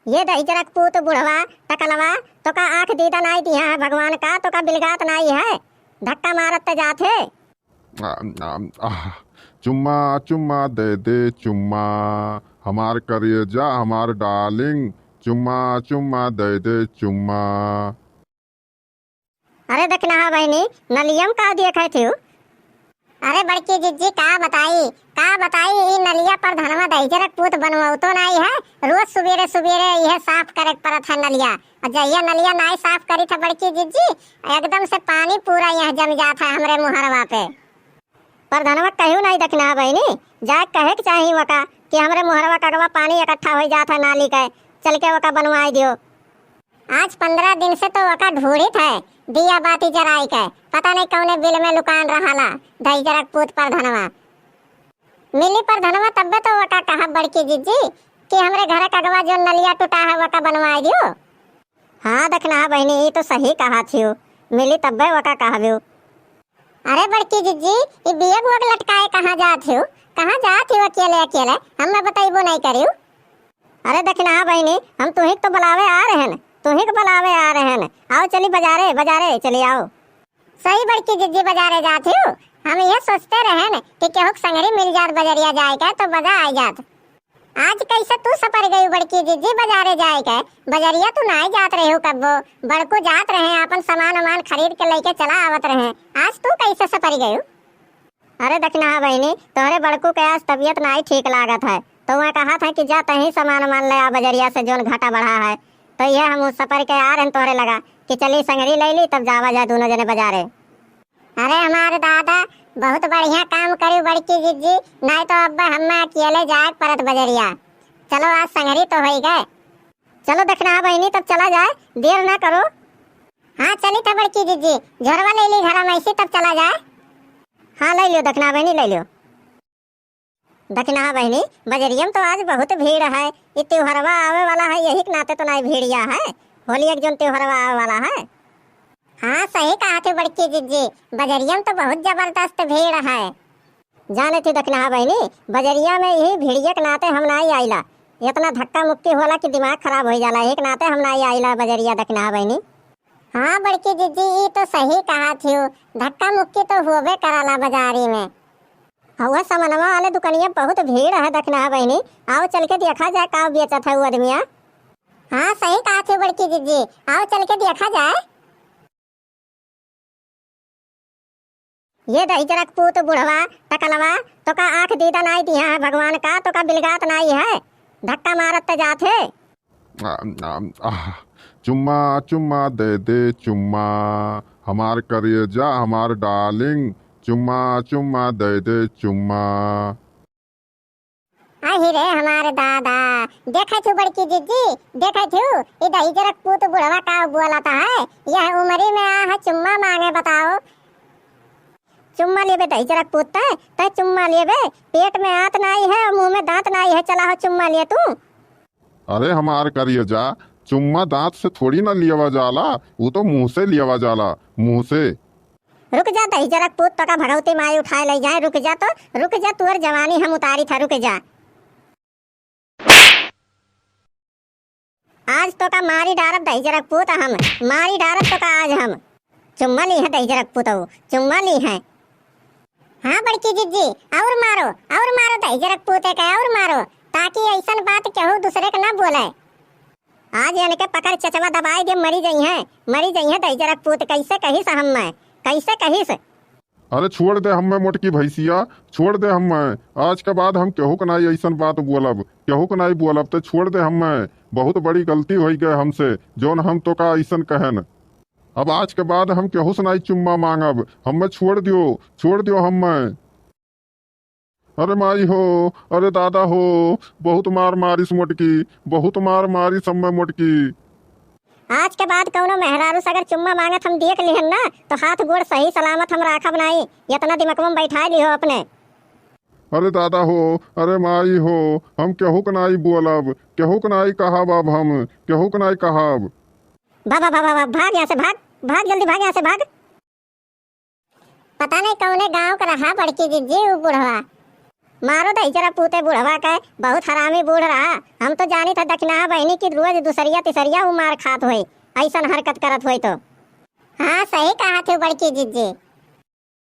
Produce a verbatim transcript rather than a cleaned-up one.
ये दहिजरक पूत बुढ़वा टकलवा, तोका आँख दीदा नाई दिहा है भगवान का, तोका बिलगात नाई है, धक्का मारत त जात है। आ, आ, आह, चुम्मा, चुम्मा दे दे चुम्मा, हमार करेजा, हमार डार्लिंग, चुम्मा, चुम्मा दे दे चुम्मा। अरे दखिनहा बहिनी, नलियम का देखत हिउ? अरे बड़की जिज्जी, का बताई, का बताई, ई नलिया परधनवा दहिजरक पूत बनवतो नाई है। रोज सुबेरे सुबेरे इहे साफ करे के परत है नलिया। और जहिया नलिया नाई साफ करी था बड़की जिज्जी, एकदम से पानी पूरा यहाँ जम जात है हमरे मुहरवा पे। परधनवा कहियो नाई दखिनहा बहिनी, जाए कहे के चाही वका कि हमरे मुहरवा के अगवा पानी इकट्ठा होइ जात है नाली के, चल के वका बनवाए दियो। आज पन्द्रह दिन से तो वका ढूढ़ित है, दिया बाती जराई के, पता नहीं कौने बिल में लुकान रहाला, दहिजरक पूत परधनवा। मिली परधनवा तब्बे तो वका कहब बड़की जिज्जी कि हमरे घर के अगवा जो नलिया टूटा है वका बनवाए दियो। हाँ दखिनहा बहिनी, ई तो सही कहत हिउ, मिली तब्बे वका कहबिउ। अरे बड़की जिज्जी, ई बियग वग लटकाए कहाँ जात हिउ? कहाँ जात हिउ अकेले अकेले? हम्मे बतइबो नहीं करिउ। अरे दखिनहा बहिनी, हम तुहिक तो बुलावे आ रहेन, तुहिक बुलावे आ रहेन। आओ चली बजारे, बजारे चली आओ। सही बड़की जिज्जी, बजारे जात हिउ? हम इहे सोचते रहेन कि केहुक संगरी मिल जात बजरिया जाए के तो मजा आ जात। आज कैसे तू सपर गयू बड़की जिज्जी बजारे जाए के? बजरिया तू नाई जात रहे हो कब्बो, बड़कू जात रहे, आपन सामान उमान खरीद के लेके चला आवत रहे, आज तू कैसे सपर गयू? अरे दखिनहा बहिनी, तोहरे बड़कू के आज तबियत नाई ठीक लागत है, तो वह कहत है कि जा तहीं सामान उमान ले आ बजरिया से, जोन घाटा बढ़ा है। तो यह हम सपर के आ रहे तोहरे लगा कि चली संगरी ले ली, तब जावा जाए दोनों जने बजारे। अरे हमारे दादा, बहुत बढ़िया काम करिउ बड़की जिज्जी, नाई तो अब हम्मे अकेले जाए परत बजरिया। चलो आज संगरी तो होई गए। चलो दखिनहा बहिनी, तब चला जाए, देर ना करो। हाँ चली था बड़की जिज्जी, झोरवा ले ली घरा में, ऐसी तब चला जाए। हाँ ले लियो दखिनहा बहिनी, ले लियो। दखिनहा बहिनी, बजरिया में तो आज बहुत भीड़ है, ई त्योहरवा आवे वाला है, यही के नाते तो नाई भीड़िया है, होली एक जोन त्योहरवा आवे वाला है। हाँ सही कहत हो बड़की जिज्जी, बजरिया में तो बहुत जबरदस्त भीड़ है। जाने थी दखिनहा बहिनी, बजरिया में यही भीड़िया के नाते हम नाई आइला, इतना धक्का मुक्की होला कि दिमाग खराब हो जाला, यही के नाते हम नाई आइला बजरिया दखिनहा बहिनी। हाँ बड़की जिज्जी, ई तो सही कहत हिउ, धक्का मुक्की तो होबे कराला बजारी में। हउवा समनवा वाले दुकनिया बहुत भीड़ है दखिनहा बहिनी, आओ चल के देखा जाए का बेचत है उ आदमिया। हाँ सही कहत हिउ बड़की जिज्जी, आओ चल के देखा जाए। ये दहिजरक पूत बुढ़वा टकलवा, तोका आँख दीदा नाई दिहा है भगवान का, तोका बिलगात नाई है, धक्का मारत त जात है। आ, आ, आह, चुम्मा, चुम्मा दे दे चुम्मा, हमार करेजा, हमार डार्लिंग, चुम्मा, चुम्मा दे दे चुम्मा। आही रे हमार दादा, देखत हू बड़की जिज्जी, देखत हू, ई दहिजरक पूत बुढ़वा का बोलत है, यह उमरी में आ है चुम्मा मांगे, बताओ। चुम्मा लेबे दहिजरक पूत, तै, तै चुम्मा लेबे, पेट में आत नाई है और मुँह में दांत नाई है, चला हो चुम्मा लिए तू। अरे हमार करेजा, चुम्मा दांत से थोड़ी ना लियावा जाला, उ तो मुँह से लियावा जाला, मुँह से। रुक जा दहिजरक पूत, तोका भगवती माई उठाए ले जाए, रुक जा तो, रुक जा, तुअर जवानी हम उतारी था, रुक जा। आज तोका मारी डारब दहिजरक पूत हम, मारी डारब तोका आज हम। चुम्मा ली है दहिजरक पूत, चुम्मा ली है। हाँ बड़की जिज्जी, और मारो, और मारो दहिजरक पूते के, और मारो, ताकि ऐसन बात केहू दूसरे के ना बोले। आज इनके पकड़ चचवा दबाई दे, मरी जइहें, मरी जइहें दहिजरक पूत, कैसे कहिस हम्मे, कैसे कहिस। अरे छोड़ दे हम्मे मोटकी भैंसिया, छोड़ दे हम्मे। आज के बाद हम केहू के नाई ऐसन बात बोलब, केहू के नाई बोलब, ते छोड़ दे हम्मे। बहुत बड़ी गलती होई गए हमसे, जौन हम तोका ऐसन कहन। अब आज के बाद हम केहू से नाई चुम्मा मांगब, हम्मे छोड़ दियो, छोड़ दियो हम्मे। अरे माई हो, अरे दादा हो, बहुत मार मारिस मोटकी, बहुत मार मारिस हम्मे मोटकी। आज के बाद कौनो मेहरारू से अगर चुम्मा मांगत हम देख लिहन ना, तो हाथ गोड़ सही सलामत हम राखब नाई। इतना दिमकवा में बैठाए लिहो अपने। अरे दादा हो, अरे माई हो, हम केहू के नाई बोलब, केहू के नाई कहब, अब हम केहू के नाई कहब। भा, भा, भा, भा, भा, भाग यहाँ से, भाग, भाग, जल्दी भाग यहाँ से, भाग। पता नहीं कौने गांव का रहा बड़की जिज्जी उ बुढ़वा। मारो दहिजरा पूते बुढ़वा के, बहुत हरामी बूढ़ रहा। हम तो जानित है दखिनहा बहिनी कि रोज दुसरिया तिसरिया उ मार खात होई, अइसन हरकत करत होई तो। हाँ, सही कहत हो बड़की जिज्जी,